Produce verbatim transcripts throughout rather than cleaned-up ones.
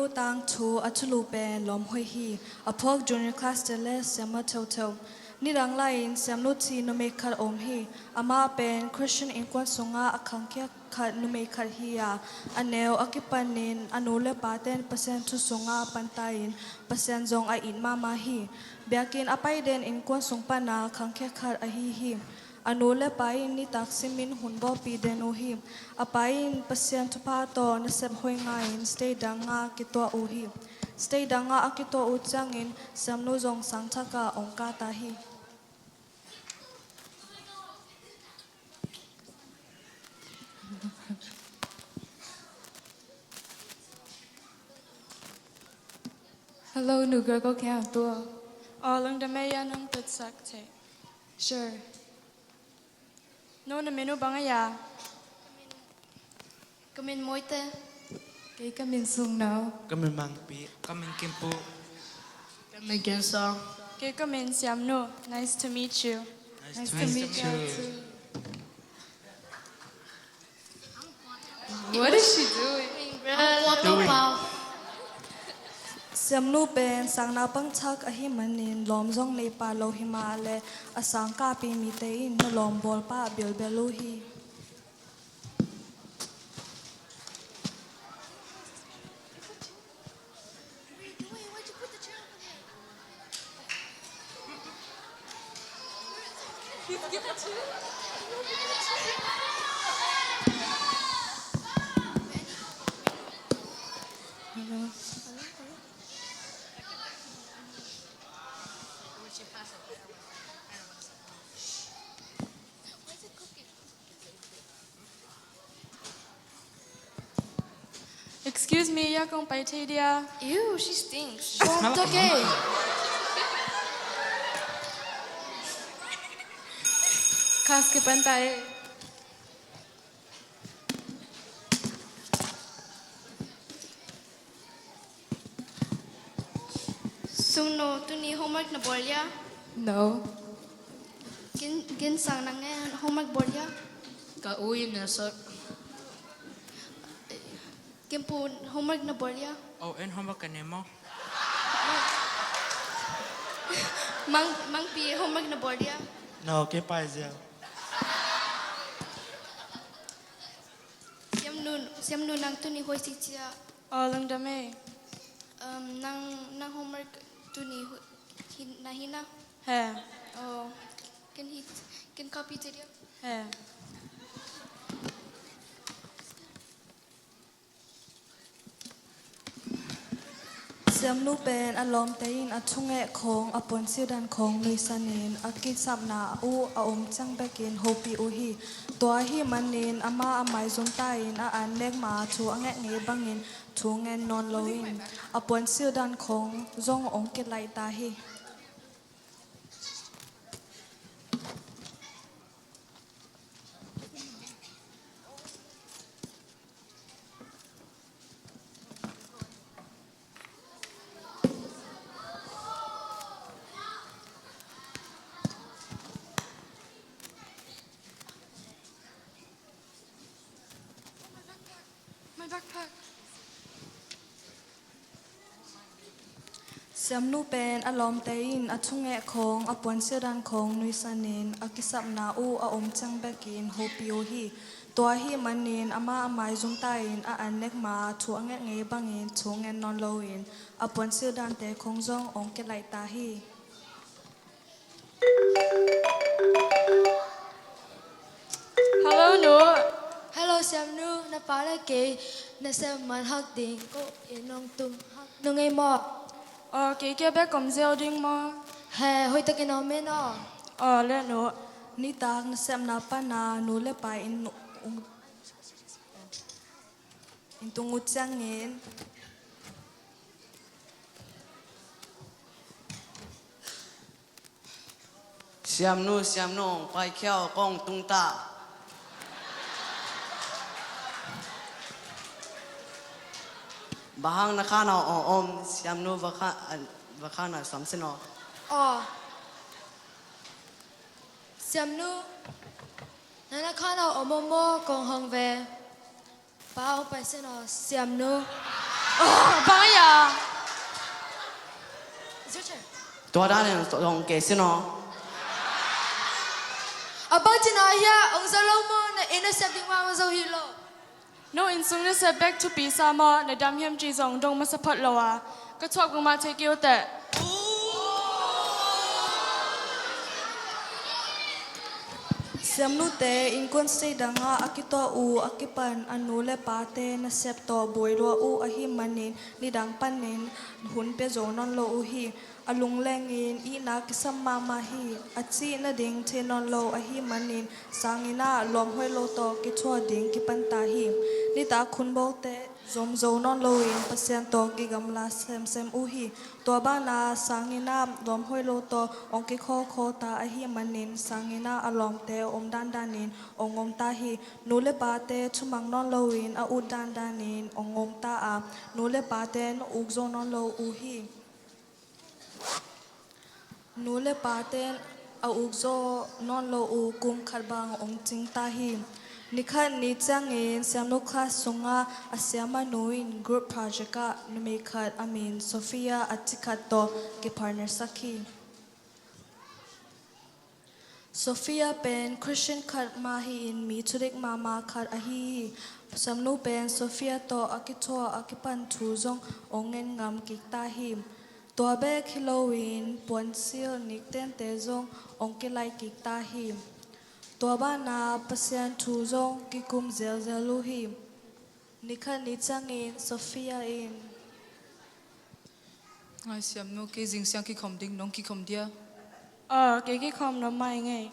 Tangthu a thulu pen lawm hoih hi. A phuak junior class te le siamah theuhtheuh. Nidang lai-in siamnu ci numei khat a om hi. Amah pen Christian innkuan sungah a khangkhia khat numei khat hi a, a neu a kipanin a nu le paten Pasian thu sungah a panta-in Pasian zong a it mahmah hi. Biakinn a pai den innkuan sung pana khangkhia khat ahi hi. A nu le pa in nitak simin hun bawlpih den uh hi. A pa in Pasian thupha tawh nasep hoih ngah-in state dang ah kituah uh hi. State dang ah a kituah uh ciangin siamnu zong sangthak ah ong kah ta hi. Hello, nu girl, ko khe ang tua. Aw, lungdam ei, a nong tutsak theih. Sure. Nu, na min uh bang a ya? Ka min Moite. Kei ka min Sungnau. Ka min Mangpi. Ka min Kimpu. Ka min Kinsong. Kei ka min Siamnu. Nice to meet you. Nice to meet you too. What is she doing? Siamnu pen sang naupang thak ahih manin lawm zong nei pah lo hi mah leh a sang kahpih mite in na lawm bawl pah bilbel uh hi. Excuse me, ya kong pai thei dia? Ew, she stinks. Bawm tak e. Kas kipan ta e. Sungnu, tuni homework na bawl ya? No. Kin, kin sang nang e, homework bawl ya? Ka u in na sot. Kimpu, homework na bawl ya? Oh, en homework ka nei maw. Mang, Mangpi, homework na bawl ya? No, kei pai ziau. Siamnu, Siamnu, nang tuni hoih sik cia. Aw, lungdam e. Um, nang, nang homework tuni hoih, hin, na hi na? He. Aw, ken hi, ken copy te dia. He. Siamnu pen a lawmte in a thungeh khawng, a puansildan khawng nuihsanin a kisapna uh a om ciang bekin hopih uh hi. Tua ahih manin amah a maizum ta-in a an nek ma thu a nget ngei bangin thu ngen nawn loin a puansildan khawng zong ong kilaih ta hi. My backpack. Siamnu pen a lawmte in a thungeh khawng, a puansildan khawng nuihsanin a kisapna uh a om ciang bekin hopih uh hi. Tua ahih manin amah a maizum ta-in a an nek ma thu a nget ngei bangin thu ngen nawn loin a puansildante khawng zong ong kilaih ta hi. Hello, nu. Hello, Siamnu. Na pa le kei nasem man hak ding ko in ong tum hak nung ei maw? Aw, kei kia bek om ziau ding maw? He, hoihtakin om e, nu. Aw, le nu. Nitak nasepna pana nu le pa in, in tung uh ciangin Siamnu, Siamnu, ong paikhia aw, kong tung ta. Bang hang na khanau ong om, Siamnu, va kha-, va khanau sam sin aw. Aw. Siamnu, na na khanau om om maw, kong hong ve. Pa, ong pai sin aw, Siamnu. Ah, bang a. Tua dan in zong kei sin aw. A bang cina hia, ong zo lo maw, na inn a sep ding mah ong zo hi lo. No inn sung na sep bek thupi sa maw, na dam hiam ci zong dong masa phot lo a. Ka thuak bangmah thei kei uh teh. Siamnute innkuan sei dangah a kituah uh a kipan a nu le pate nasep tawh buai lua uh ahih manin nidang panin hun pia zo nawn lo uh hi. A lunglengin ihna kisam mahmah hi. A cih nading thei nawn lo ahih manin sanginah lawmhoih lo tawh kithuah ding kipan ta hi. Nitak hun bawlte zom zo nawn loin Pasian tawh kigamla semsem uh hi. Tua banah sanginah lawmhoih lo tawh ong kikhawlkhawl ta ahih manin sanginah a lawmte om dandanin ong om ta hi. Nu le pate thuman nawn loin a ut dandanin ong om ta a, nu le pate na uk zo nawn lo uh hi. Nu le pate a uk zo nawn lo uh kum khat bang ong cing ta hi. Nikhat ni ciangin siamnu class sungah a siamah nu in group project ah numei khat a min Sophia a ci khat tawh kipartnersak hi. Sophia pen Christian khat mah hi-in mi thudik mahmah khat ahi hi. Siamnu pen Sophia tawh a kithuah a kipan thu zong ong ngen ngam kik ta hi. Tua bek hi loin puansilh niktente zong ong kilaih kik ta hi. Tua banah Pasian thu zong kikum zelzel uh hi. Nikhat ni ciangin Sophia in, ngai siamnu, kei zing siang kikhom ding, nong kikhom dia? Aw, kei kikhom nuam mai ngei.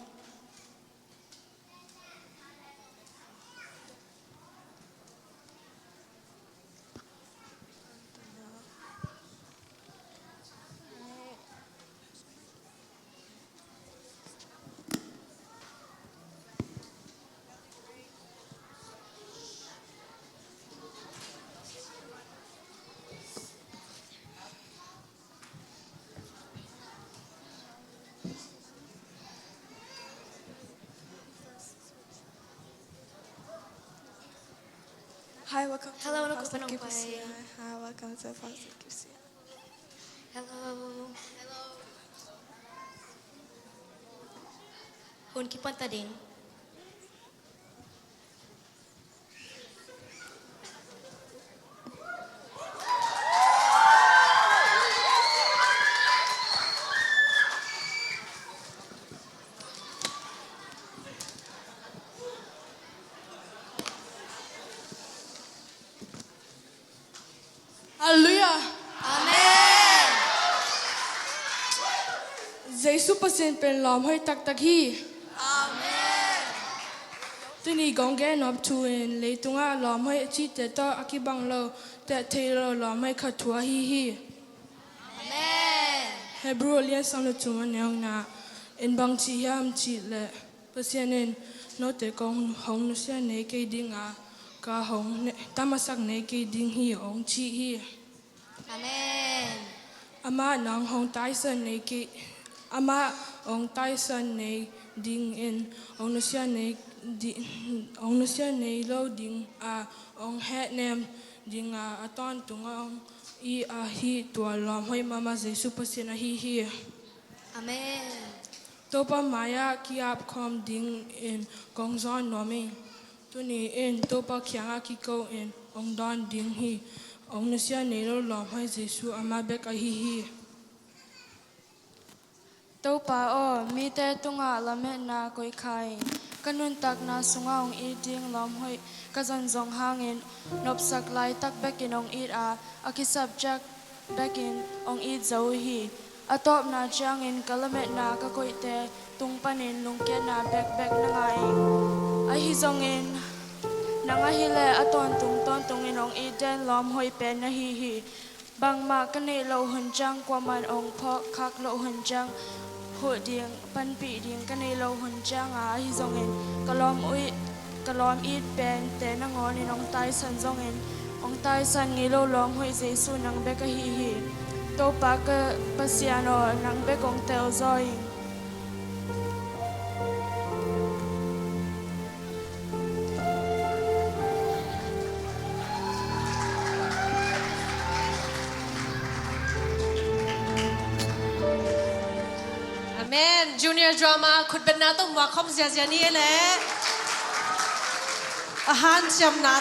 Hi, welcome to Hello, Pastor K P C I. Hi, welcome to Pastor K P C I. Hello. Hello. Hun kipan ta ding. Halleluiah. Amen. Jesu Pasian pen lawmhoih taktak hi. Amen. Tuni kong gen nop thu in leitungah lawmhoih a cihte tawh a kibang lo, teh thei lo lawmhoih khat thu ahi hi. Amen. Hebrew a lian sawm le thum a neu na in bang ci hiam cih leh, Pasian in note kong hong nusia nei kei ding a, ka hong ne-, tamasak nei kei ding hi ong ci hi. Amen. Amah nang hong taisan nei kei, amah hong taisan nei ding in hong nusia nei di-, hong nusia nei lo ding a, hong hehnem ding a, a tawntung a hong i a hi tua lawmhoih mahmah Jesu Pasian ahi hi. Amen. Topa mai-ah ki-ap khawm dingin kong zawn nuam ing. Tuni in Topa kiangah kiko in hong dawn ding hi. Hong nusia nei lo lawmhoih Jesu amah bek ahi hi. Topa aw, mite tungah lametna koih kha ing. Ka nuntakna sungah hong it ding lawmhoih ka zon zong hangin nopsak laitak bekin hong it a, a kisap ciat bekin hong it zo uh hi. A tawpna ciangin ka lametna ka koihte tung panin lungkiatna bekbek na ngah ing. Ahi zongin nang ahih leh a tawntung tawntungin hong it den lawmhoih pen na hi hi. Bangmah ka neih loh hun ciang, kuamah in hong phawk khak loh hun ciang huh ding, panpih ding ka neih loh hun ciang a, ahi zongin ka lawm ka lawm it pente nangawnin hong taisan zongin hong taisan ngei lo lawmhoih Jesu nang bek ahi hi. Topa ka Pasian aw, nang bek hong tel zaw ing. Amen. Junior drama khutbetna tawh muak khawm ziazia ni e leh. A hanciamna